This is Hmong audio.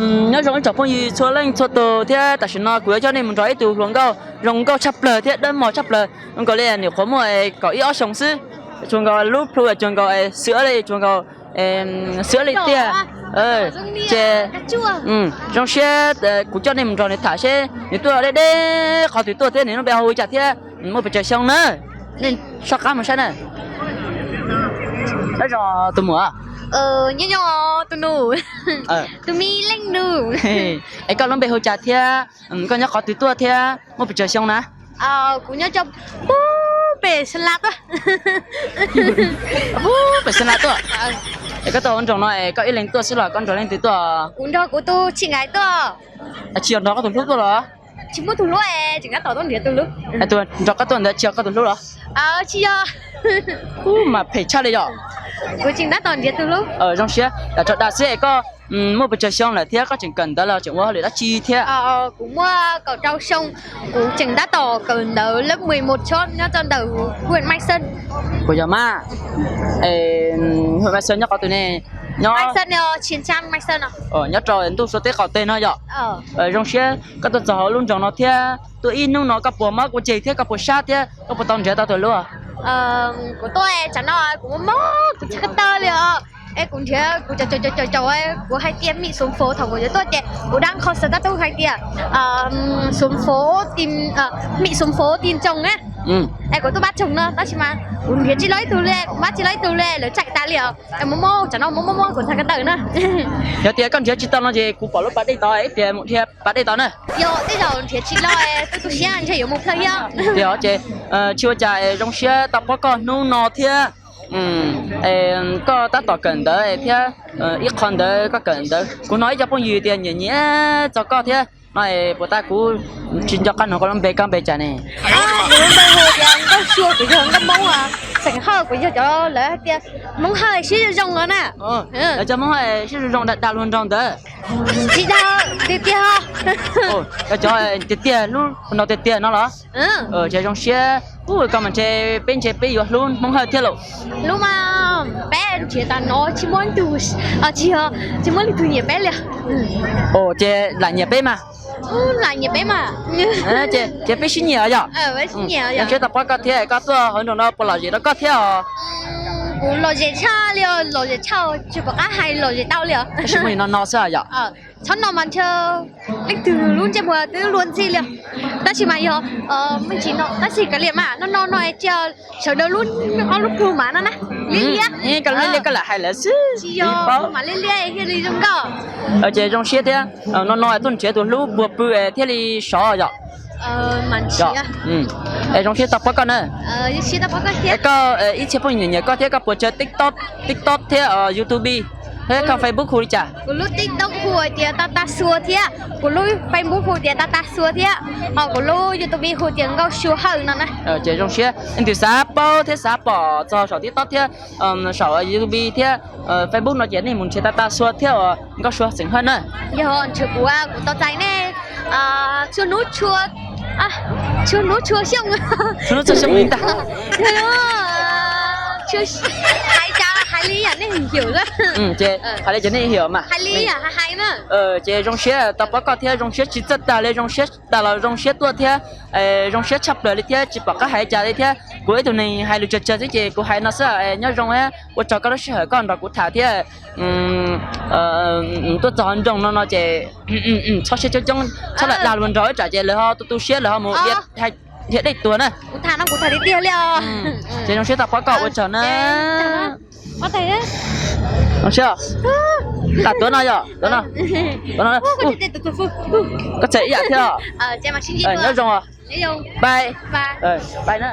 Nyob zoo ib tsoom phooj ywg txhua leej txhua tus thiab tam sim no kuv yuav coj nej mus nrog ib tug hluas nkauj zoo nkauj tshaj plaws thiab dawb mos tshaj plaws, zoo nkaus li nyuam qhuav muaj kaum ib ob xyoos xwb, tsuas nkaus lub plhu tsuas nkaus xwb li tsuas nkaus xwb li tiag. Ces zoo siab kuv coj nej mus nrog nws tham seb nws tuaj deb deb qhov twg tuaj thiab nws lub npe hu li cas thiab muaj pes tsawg xyoo na. Nej soj qab mus saib na. Nyob zoo tus muam. Nyob zoo tus nus, tus me leej nus. Es koj lub npe hu cas thiab koj nyob qhov twg tuaj thiab muaj pes tsawg xyoo na? Kuv nyob rau pem Xeem Las tuaj. Pem Xeem Las tuaj. Es koj tuaj hauv nroog no es koj ib leeg tuaj xwb los koj nrog leej twg tuaj? Kuv nrog kuv tus txij nkawm tuaj. Tsis yog nrog koj tus hlub tuaj los? Tsis muaj tus hlub, tseem tab tom tuaj nrhiav tus hlub. Tus nrog koj tuaj ntawd tsis yog koj tus hlub los? Tsis yog. Ub, mas phem tshaj li yom. Kuv tseem tab tom nrhiav tus hlub. Zoo siab, lam tso dag xwb es koj muaj pes tsawg xyoo lawm thiab koj tseem kawm ntawv los tseem ua hauj lwm dab tsi thiab? Kuv muaj kaum rau xyoo, kuv tseem tab tom kawm ntawv lớp mười một chót nyob rau ntawm huyện Mai Sơn. Puas yog mas? Huyện Mai Sơn nyob qhov twg ne? Nyob Mai Sơn, Chiến Trang, Mai Sơn. Nyob rau ntuj Suav teb qaum teg no yom. Zoo siab koj tuaj txog hauv lub nroog no thiab tuaj ib hnub no koj puas mob kuv ceg thiab koj puas sab thiab koj puas tau nrhiav tau tus hlub? Kuv tuaj tsam no kuv mob mob kuv txhais ko taw li os. Es kuv nrhiav kuv caum caum caum caum, kuv hais tias mịn xuống phố, thaum kuv yuav tuaj ces kuv dab qho xav tab tub hais tias xuống phố tìm, mịn xuống phố tìm chồng na. Es kuv tuaj pab chồng no tab sis mas kuv nrhiav tsis tau ib tug li, kuv pab tsis tau ib tug li, lawv tsaim tas li os. Es mob mob tsam no mob mob mob kuv txhais ko taw na. Yog tias koj nrhiav tsis tau no ces kuv pom lub pas dej tod, ib pliag mus dhia pas dej tod na. Yog tej zaum nrhiav tsis tau, tu tu siab ntshe yuav mus plawg thiab. Yog ces tsis ua cas, zoo siab tau pom koj hnub no thiab. Koj tab tom kawm ntawv thiab, ib qho ntawd koj kawm ntawv, kuv hnov ib co phooj ywg tias nyiam nyiam txog koj thiab no, puas tas kuv tsis nco qab hnov koj lub npe, koj npe cas ne? Kuv lub npe hu tias Nkauj Sua, kuv yog Nkauj Hmoob, xeem Hawj, kuv yog cov lawv hais tias Hmoob Hawj siab zoo zoo no na. Lawv cov Hmoob Hawj siab zoo zoo dag dag luag nraug ntawd. Tsis dag tiag tiag. Cov tiag tiag, lub no tiag tiag no los? Ces zoo siab, koj mas ntshe peb ntshe peb yuav hlub Hmoob Hawj thiab lauj. Hlub mas peb nrhiav tas no tsis muaj tus, tsis, tsis muaj leej twg nyiam peb li. Ces lam nyiam peb mas. Lam nyiam peb mas. Ces peb sib nyiam yom. Zoo siab tau pom koj thiab, koj tuaj hauv nroog no puas lom zem rau koj thiab os? Kuv lom zem tshaj li os, lom zem tshaj, tsis pom qab hais lom zem tau li os. Tab sis muaj no no xwb yom. Txhob no mas ntshe leej twg lub ntsej muag twb luag ntxhi li. Tab sis mas yog me ntsis no, tab sis kav liam mas no no no tsis yog sawv daws lub, ob lub plhu mas no na. Liab liab. Koj liab liab koj lam hais lawv xwb. Tsis yog, mas liab liab thiaj li zoo nkauj. Ces zoo siab thiab, no no tuaj nrhiav tus hlub puag pw thiaj li sov yom. Es zoo siab tau pom koj na. Es koj ib txhia phooj ywg nyiam koj thiab koj puas tsav TikTok, TikTok thiab YouTube, thiab koj Facebook hu li cas? Kuv lub TikTok hu tias Tata Xua thiab kuv lub Facebook hu tias Tata Xua thiab, ho kuv lub YouTube hu tias Nkauj Sua Hawj no na. Ces zoo siab leej twg xav paub thiab xav pom txog saum TikTok thiab saum YouTube thiab Facebook no ces nej mus nrhiav Tata Xua thiab uas Nkauj Sua xeem Hawj na. Yog ntshe kuv, kuv tau txais nej txhua hnub txhua, txhua hnub txhua xyoo. Txhua hnub txhua xyoo li ntag. Hais cas hais li yam nej him hiam. Ces hais li cas nej him hiam mas. Hais li yam hais na. Ces zoo siab tau pom koj thiab zoo siab tsis txawj tag li, zoo siab tag los zoo siab tuaj thiab. Zoo siab tshaj plaws li thiab tsis pom qab hais cas li thiab. Kuv ib tug neeg hais lus tsawg tsawg xwb ces kuv hais no xwb. Nyob zoo thiab ua tsaug koj lub sij hawm koj nrog kuv tham thiab. Tuaj txog nroog no no ces txhob siab coob coob, txhob lam dag luag nraug ib tsam ces lawv ho tu tu siab lawv ho mus dhia dej tuag na. Kuv tham no kuv tham tiag tiag li os. Ces zoo siab tau pom koj, ua tsaug na. Zoo siab. Tuav no yom, tuav no. Koj txhais ib yam thiab. Nyob zoo. Bye. Bye na.